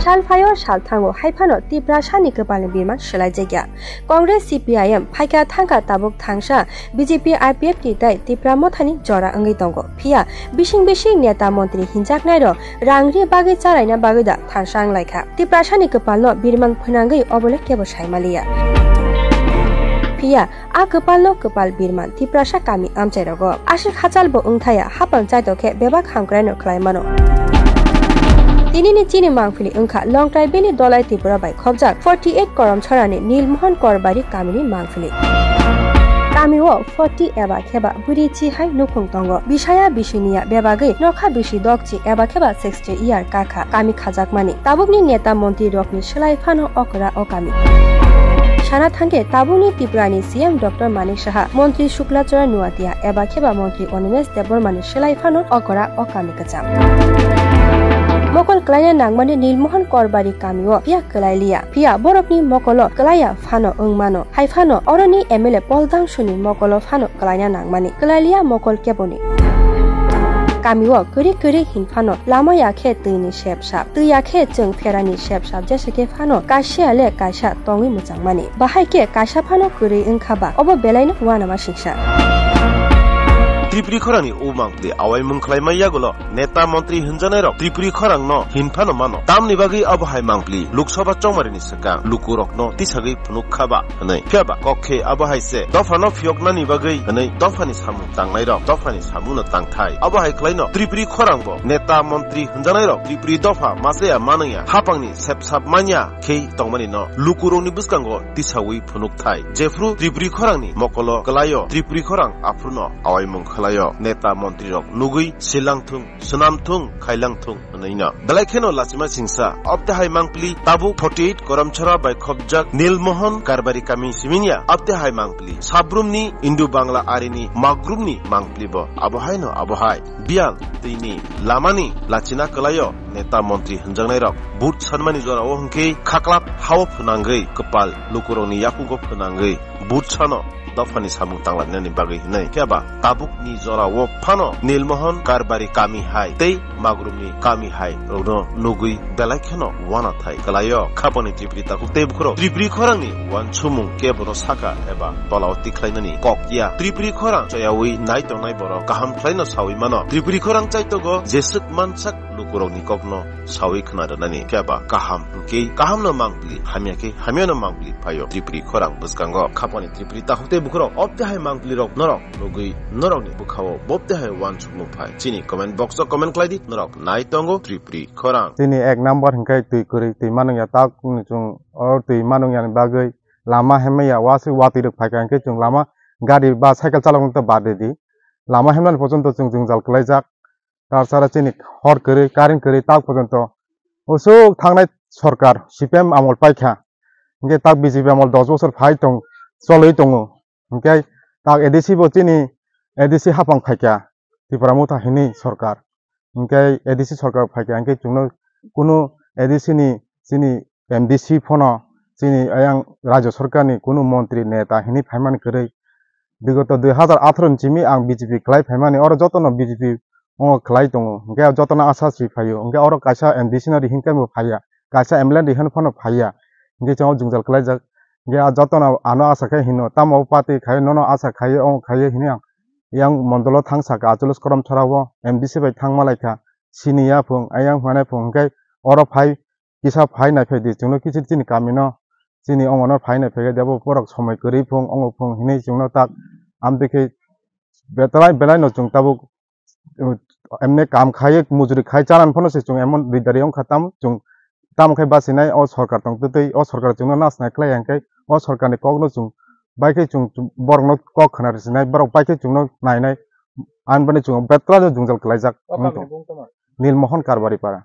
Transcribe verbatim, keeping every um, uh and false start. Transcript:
Sal phaio sal thango, hai phano Tiprasani kwpalni birman swlaijakya. Congress, C P I M phaikha thangkha tabuk thangsa B J P I P F T tei Tipra Mothani jora wngwi tongo. Phiya bising bising neta montri hinjaknairok rang ri bagwi chalaina bagwi da thansa wnglaikha. Tiprasani kwpalno birman phwnangwi obole kebo saimaliya. Phiya a kwpalno kwpal birman Tiprasa kami amchairogo. Aswk hachal bo wngthaya, hapang chaito khe bebak hamkraino khlai mano. Tinini chini mangpili wngkha Longtrai Valley Dolai Tripura bai khobjak forty eight Koromchorani Nilmohon Korbari kamini mangpili. Kamio forty eba kheba bwrwi chi hai nukhung tongo. Bisaya bisiniya bebagwi nokha bisi dokchi eba kheba sixty year kakha kami khajakmani. Tabukni neta montri rokni swlai phano okra o kami. Sana thangkhe tabukni Tripurani C M Doctor Manik Saha, Montri Shukla Chora Nuatia eba kheba Montri Animesh Debbarmani swlai phano okra o kami kwcham. Mokol klaina nangmani Nilmohon Korbari kamio phiya kwlailiya. Phiya borokni mokolo klaiya phano wngmano. Hai phano oroni M L A Pol Dangsuni mokolo phano klaina nangmani. Kwlailiya mokol keboni. Kamio kwrwi kwrwi hin phano lama ya khe twini sep sap. Twi ya khe chwng pherani sep sap jesa khe phano kaisa le kaisa tongwi mwchangmani. Bahai khe kaisa phano kwrwi wngkha ba obo belaino uanama singsa. Tripuri khorangni o mangpili awaimung khlaima yagulo neta montri hwnjanairok Tripuri khorangno hin phano mano. Tamni bagwi abo hai mangpili Lok Sabha chongmarini swkang lukurokno tisagwi phunuk kha ba hwnwi. Phiya ba kok khe abo hai se dophano phiyoknani bagwi hwnwi dophani samung tangnairok dophani samungno tangthai. Abo hai khlaino Tripuri khorangbo neta montri hwnjanairok Tripuri dopha machaya manwngya hapangni sepsap manya khe tongmanino lukurokni bwskango tisawi phunukthai. Jephru Tripuri khorangni mokolo kwlaio Tripuri khorang aphruno awaimung khlaio neta montrirok nugwi silangthung, swnamthung, khailangthung hwnwino. Belai kheno lachima singsa, obte hai mangpili tabuk forty eight Koramchara bai khobjak Nilmohon Karbari kami siminya, obte hai mangpili sabrumni Indo Bangla arini magrumni mangpili bo abo haino abo hai. Biyal twini lamani lachina kwlaio neta montri hwnjaknairok vote sanmani jorao hwnkhe khaklap hao phwnangwi kwpal lukurokni yakugo phwnangwi vote sano dophani samung tanglainani bagwi hwnwi. Phiya ba tabukni jorao phano Nilmohon Karbari kami hai tei Magrumni kami hai rokno nugwi belai kheno uanathai kwlaio. Khapangni Tripuri takhuk tei bukhurok Tripuri khorangni uansukmung kebono saka eba tolao tikhlainani kok ya. Tripuri khorang choyawi nai tongnai borok kaham khlaino sawi mano. Tripuri khorang chaitogo jeswk mansak lukurokni kokno sawi khna rwnani khe ba kaham hwnkhe kahamno mangpili, hamya khe hamyano mangpili phaio Tripuri khorang bwskango. Khapangni Tripuri takhuk tei bukhurok obte hai mangpilirok norok nugwi norokni bwkhao bobte hai uansukmung phai chini comment box o comment khlai di, norok nai tongo Tripuri khorang. Chini ek number hwnkhe twi kwrwi, twi manwngya tak chwng o twi manwngyani bagwi lama hemmaya waswi watwi rok phaikha hwnkhe chwng lama gari ba cycle chaloknokta bad ridi. Lama hemnani pochonto chwng jwngjal kwlaijak. Tar sara chini hor kwrwi, current kwrwi tak pochonto usuk thangnai sorkar C P M amol paikha. Hwnkhe tak B J P amol dos bosor phai tong, cholwi tongo. Hwnkhe tak A D C bo chini A D C hapang phaikha, Tipra Motha hini sorkar. Hwnkhe A D C sorkar phaikha, hwnkhe chwngno kunu A D C ni chini M D C phano chini ayang rajya sorkarni kunu montri neta hini phaimani kwrwi. Bigoto dui hazar atharo ni simi ang B J P kwlai phaimani, oro jotono B J P ongo kwlai tongo, hwnkhe jotono asa si phaio, hwnkhe oro kaisa M D C no rihim khe bo phaiya, kaisa M L A rihim phano phaiya, hwnkhe chwng jwngjal kwlaijak, hwnkhe a jotono ano asa khe hino, tamo party khai, nono asa khai, ongo khai hini ang yang mondolo thang saka achulus korom chorao M D C bai thang malaikha, sini ya phung, ayang hwnai phung, hwnkhe oro phai kisa phai nai phai di, chwngno kichir chini kamino, chini omono phai nai phai khe debo borok somoi kwrwi phung, ongo phung hinwi chwngno tak amtwi khe belai belai no chwng tabuk, uh, emne kam khai mujuri khai chalan phano se chwng emon ridari wngkha tam chwng tamo khe bachinai o sorkar tong twtwi o sorkar chwngno nasnai khlai ya hwnkhe o sorkarni kokno chwng bai khe chwng borokno kok khna rwsinai borok bai khe chwngno nainai ani bani chwng betla jwngjal kwlaijak. O wngtong kamini bung tongma? Nilmohon Karbari para.